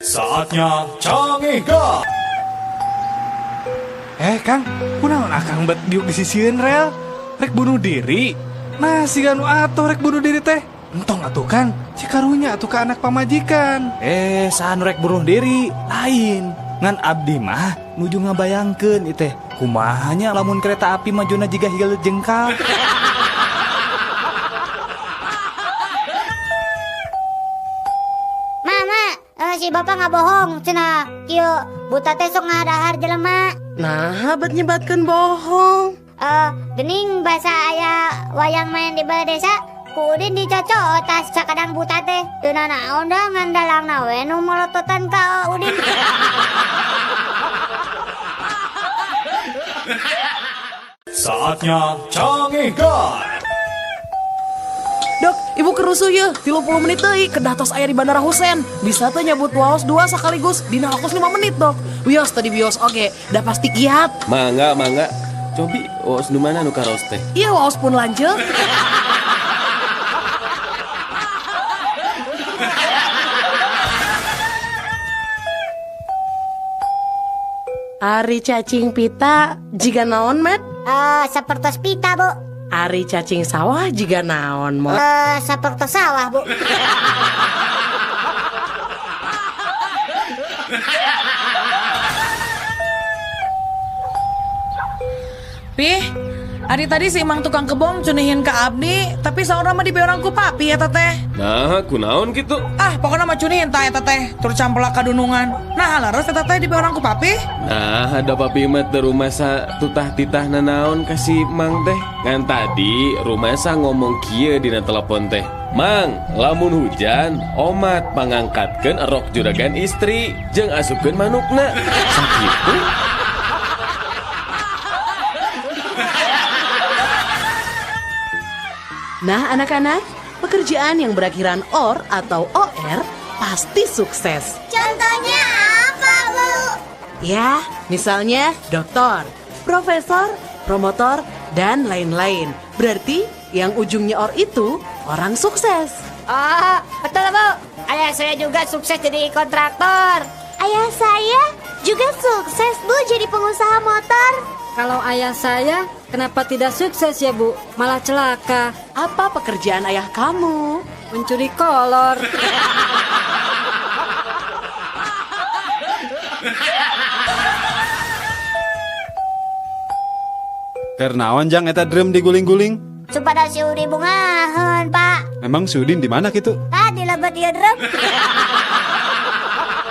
Saatnya Cangehgar. Eh Kang, kunaon Akang bet diuk di sisieun rel? Rek bunuh diri? Nah, siga nu atuh rek bunuh diri teh. Entong atuh Kang, cikarunya atuh ka anak pamajikan. Eh, saha nu rek bunuh diri? Lain. Ngan abdi mah nuju ngabayangkeun ieu teh. Kumaha nya lamun kereta api majuna jiga hileud jengkal. Mama, si bapak nggak bohong, cenah. Kieu buta teh sok ngadahar jelema. Nah, bet nyebatkeun bohong. Eh, gening bahasa aya wayang main di balai desa, ku Udin dicocok tas sakadang buta teh. Teu nanaon dah ngan dalangna we nu molototan ka Udin. Saatnya Cangehgar. Dok, ibu kerusuh ya, 30 menit deui kedah tos aya di Bandara Husein. Bisa teh nyabut waos dua sekaligus dina waktu 5 menit, Dok. Wios tadi bios oge, dah pasti kiat. Mangga, mangga. Cobi, waos nu mana nu karaos teh? Iya, waos pun lanjut. Ari cacing pita jiga naon, Met? Eh, sapertos pita, Bu. Ari cacing sawah jiga naon, Mot? Eh, sapertos sawah, Bu. Pih, ari tadi si Mang tukang kebon cunihin ke abdi, tapi saurna mah dibeorang ku papi eta teh. Nah, kunaon gitu? Ah, pokoknya mah cunihin tah eta teh, tur campelak kadunungan. Nah, leres eta teh dibeorang ku papi. Nah, ada papi mah teu rumasa tutah titah nanaon ka si Mang teh. Ngan tadi rumasa ngomong kieu dina telepon teh. Mang, lamun hujan, omat pangangkatkeun erok juragan istri jeung asupkeun manukna. Sakitu. Nah anak-anak, pekerjaan yang berakhiran OR atau OR pasti sukses. Contohnya apa, Bu? Ya, misalnya doktor, profesor, promotor, dan lain-lain. Berarti yang ujungnya OR itu orang sukses. Oh, betul, Bu. Ayah saya juga sukses jadi kontraktor. Ayah saya juga sukses, Bu, jadi pengusaha motor. Kalau ayah saya, kenapa tidak sukses ya, Bu? Malah celaka. Apa pekerjaan ayah kamu? Mencuri kolor. Keur naon jang eta drum diguling-guling? Supados si Udin bungaheun, Pak. Memang si Udin di mana gitu? Ah, di lebet ieu drum.